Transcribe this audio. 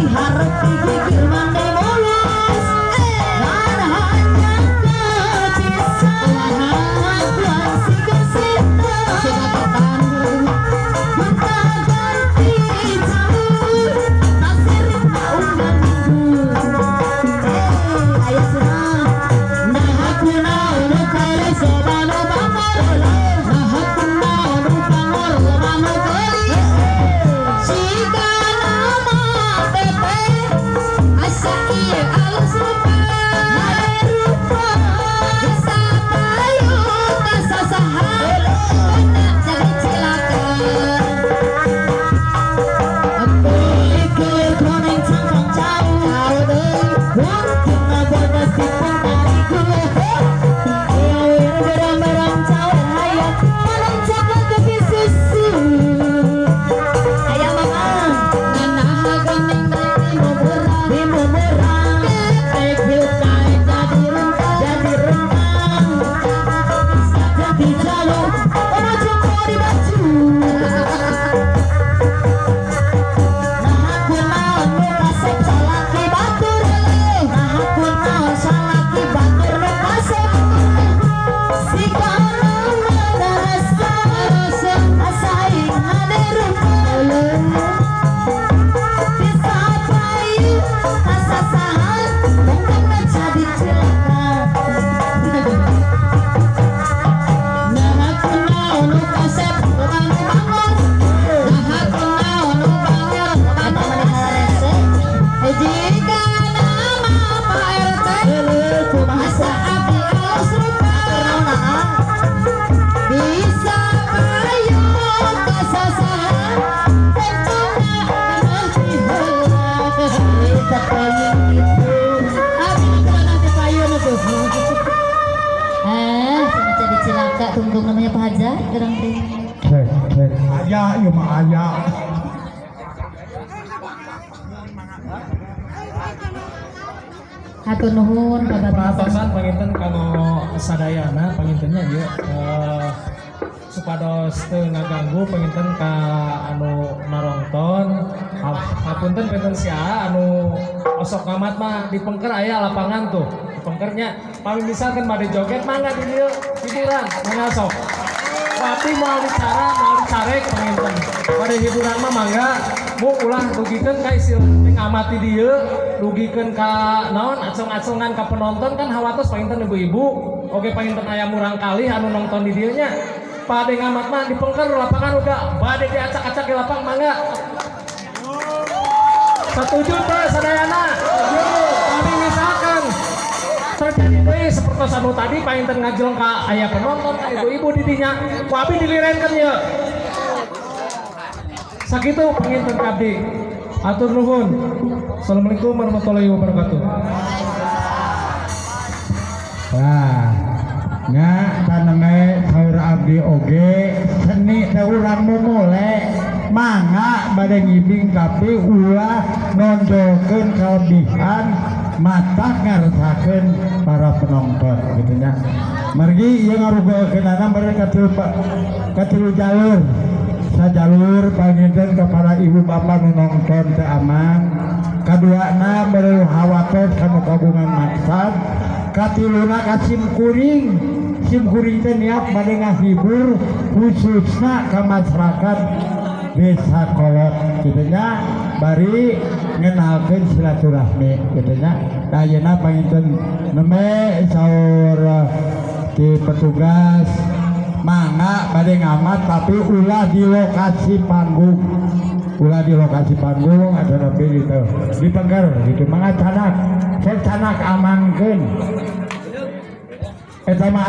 Hareup gigir mande mulus ngan hanjakal pisan kalakuan siga setan. Gonta ganti jalur tasirip na unggal minggu. Eh, ayo senang. Nah, kunaon nu kales loba nu bangor? Nah, kunaon nu bangor loba nu geulis? Siga nama teteh asa ieu alus rupa rupa bisa payu ka sasaha kena jadi cilaka. Kulit koneng cangkang cau cau deui untungna bodas dipun tarigu. Yawir berang-berang cawer hayam paling coklat kopi susu. Aya mama nganah geuning di mumurah di mumurah ketek hiup kae jadi rentang jadi rentang jadi jalu ono jompo di baju. Nah, kunaon nu kasep salaki batur? Nah, kunaon salaki batur nu kasep? Sigana rasa rasa asa aing hade rupa bisa payu ka sasahan tongtongna jadi cilaka. Nah, kunaon nu kasep loba nu bangor? Nah, kunaon nu bangor loba nu harese? Jika nama Pak RT kumaha abdi alus rupa bisa payu ka sasahan tentuna nanti heula kita payu gitu abdi nanti payu tuh. Eh, sama jadi cilaka tungtung namanya Pak Hajar gerang teh. Cek, cek. Aya, ieu mah aya. Hatur nuhun Pak Babinsa. Perhatosan panginten kanggo sadayana pangintennya ieu supados teu ngaganggu panginten ka anu narongton. Hapunten panginten sia anu osok ngamat mah di pengker aya lapangan tuh di pengkernya. Pami misalkan bade joget mangga di dieu hiburan mangga sok. Tapi moal dicara moal dicarek panginten. Bade hiburan mah mangga mu ulah dugikeun ka istilah ngamati dieu dugikeun ka naon acong-acongan ka penonton kan hawatos panginten ibu-ibu oge panginten aya murang kalih anu nonton di dieu nya. Bade ngamat mah di pengker lapangan udah bade diacak-acak di lapang mangga. Setuju teu sadayana? Tapi misalkan terjadi deui seperti anu tadi panginten ngajeleng ka aya penonton ka ibu-ibu di dinya ku abi dilirenkeun ye. Sakitu panginten ka abdi, atur nuhun. Assalamualaikum warahmatullahi wabarakatuh. Wah, nya taneme saur abdi oge seni teh urang mumule mangga bade ngibing tapi ulah nonjolkeun kelebihan matak ngarasakeun para penonton gitu nya. Margi ieu ngarugokeunana mereka katilu jalur. Sajalur panginten kepada ibu bapak nu nonton teh aman, kaduana bade hawatos kanu kagungan maksad, katiluna ka sim kuring. Sim kuring teh niat bade ngahibur khususna ka masyarakat desa Kolot gitu nya, bari ngenalkeun silaturahmi gitu nya. Nah, ayeuna panginten nembe saur di petugas mangga bade ngamat tapi ulah di lokasi panggung, ulah di lokasi panggung atau tapi gitu di pengker gitu mangga canak sok canak amankeun eta mah.